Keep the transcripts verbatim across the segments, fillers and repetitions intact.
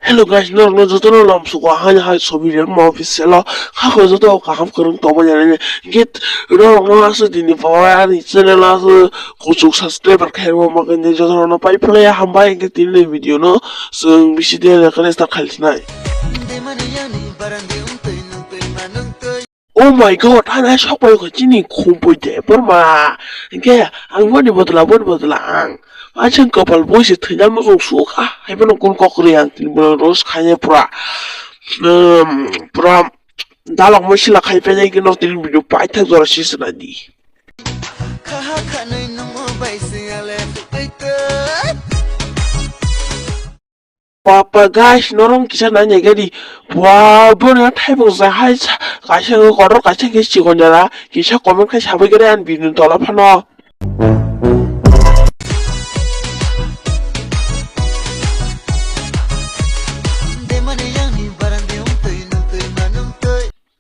Hello guys, norokno jotono lamsugo hani hai sobi rem ma official o. Khakho joto kaham kwrwng tongma jani. Get norokno asu dini pawai ani channel asu kuchuk subscriber khairok ma kani jotono pai phlai hambai ke tini video no. Chwng bisi de kane start khalsinai. Oh my god, ang hai sok pai kho chini khum pui de por ma. Hingke ang boni bodla, boni bodla ang. Ang chang kapal boi se thwina mo jong su kha. Hai bono kun kok ri ang tin bono ros khanye pura. Um, pura dalok mo sila khai pe jai kino tin video pai thak jora si sna di. Papa guys, norong kisa nanya gadi. Wah, bono thaibung sa hai sa-, kaisa kotor kaisa ke chikon jara, kisa comment khai sabai gadi an bini tola phano.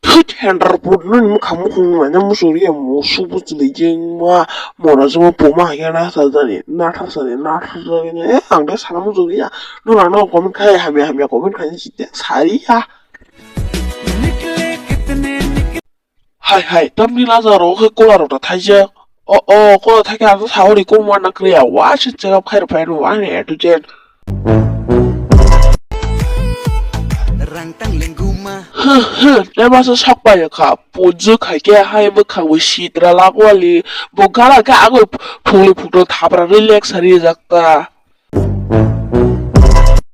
Thut, hendra put nini mukha mukhung naina muchung riya musu buchwlwi jengma mona jengma puma haikhe nathar jani nathar jani nathar jani eh ang de sana muchung riya nuna no comment khai hamya hamya comment khai ni site sariya. Hai hai tamni laja rok khe kola rok ta thaijak. O o kola thaikhe ang saori kung wana kriya wa se chegap khai rok phai rok ani A to Z. Rang tang lenguma. Huh, huh, tei masa sok pai kha, pojwk hai khe hai bwkhang bo sitra lagwali, bo gala khe agoi phungli phukro thapra relax rijak ta.